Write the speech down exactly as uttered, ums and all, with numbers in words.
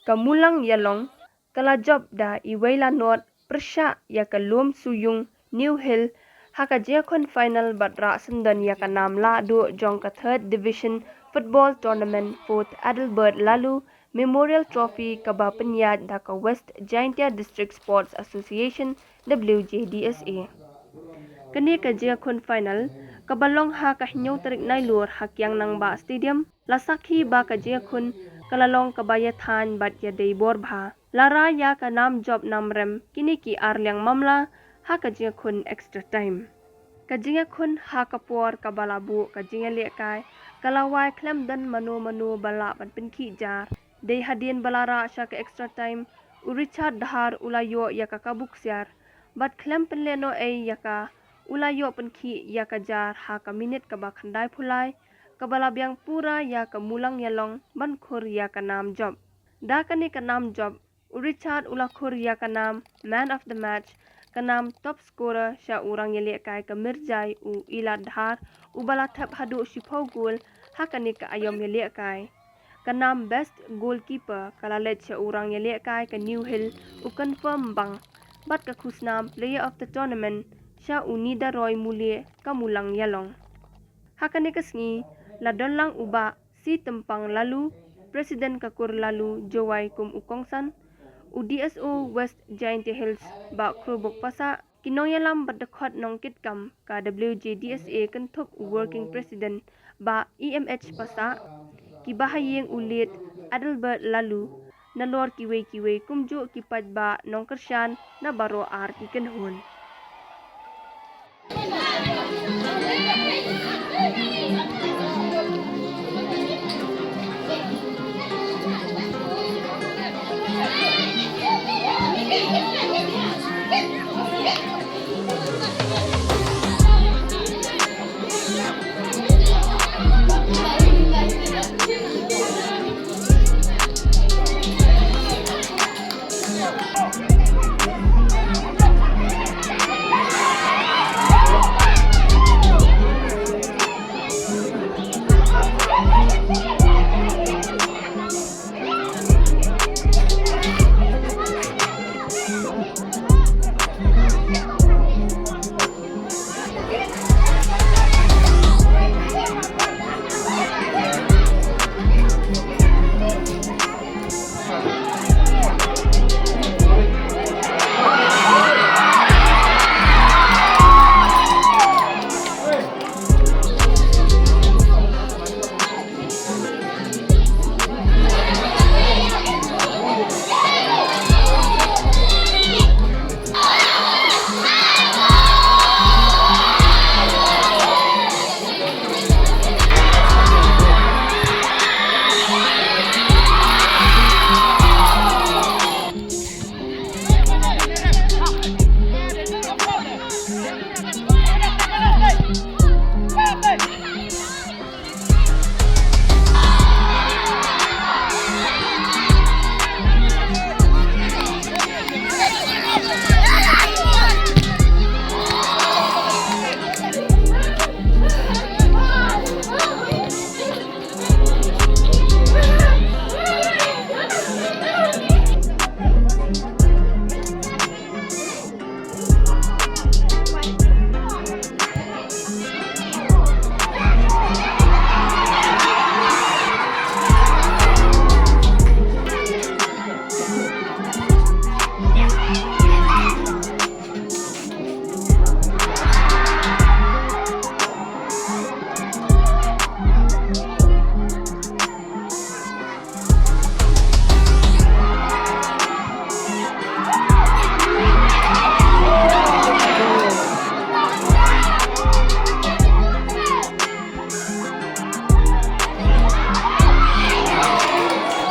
Ka Mulang Ïalong ka la jop da iwei la nod pyrshah ïa ka Lum Suyung New Hill ha ka jingïakhun final bad rah syndon ïa ka nam lahduh jong ka Third Division Football Tournament, Fourth Adelbert Laloo Memorial Trophy, kaba pynïaid da ka West Jaintia District Sports Association, W J D S A. Kane ka jingïakhun final, kaba long ha ka hynñiew tarik Nailur ha Kiang Nangbah Stadium, la sakhi ba ka jingïakhun ka la long kaba ïathaiñ bad ïadei bor bha. La rah ïa ka nam jop nam rem kine ki ar liang mamla ha ka jingïakhun extra time. Ka jingïakhun ha ka por kaba la buh ka jingïalehkai ka la wai khlem don mano mano ba lah ban pynkhih jar. Dei hadien ba la rah sha ka extra time, u Richard Dhar u la ïoh ïa ka kabu ksiar, bad khlem pynlehnohei ïa ka, u la ïoh pynkhih ïa ka jar ha ka minit kaba khyndaiphew lai, kaba la biang pura ïa ka Mulang Ïalong ban khur ïa ka nam jop. Da kane ka nam jop, u Richard u la khur ïa ka nam Man of the Match, ka nam Top Scorer sha u rangïalehkai ka Mirjai, u Ilad Dhar, uba la thep haduh shiphew gol ha kane ka aïom ïalehkai. Ka nam Best Goalkeeper ka la leit sha u rangïalehkai ka New Hill, u Confirm Bang, bad ka khusnam Player of the Tournament sha u Nida Roy Mulieh ka Mulang Ïalong. Ha kane ka sngi, la don lang u Bah C Tympang Laloo, President ka Kur Laloo Jowai kum u kongsan, u D S O West Jaintia Hills Bah Khrobok Passah, ki nongïalam bad dkhot nongkitkam ka W J D S A kynthup u Working President Bah E M H Passah, ki bahaïing u Late Adelbert Laloo, nalor kiwei kiwei kumjuh ki paidbah nongkyrshan na baroh ar ki kynhun.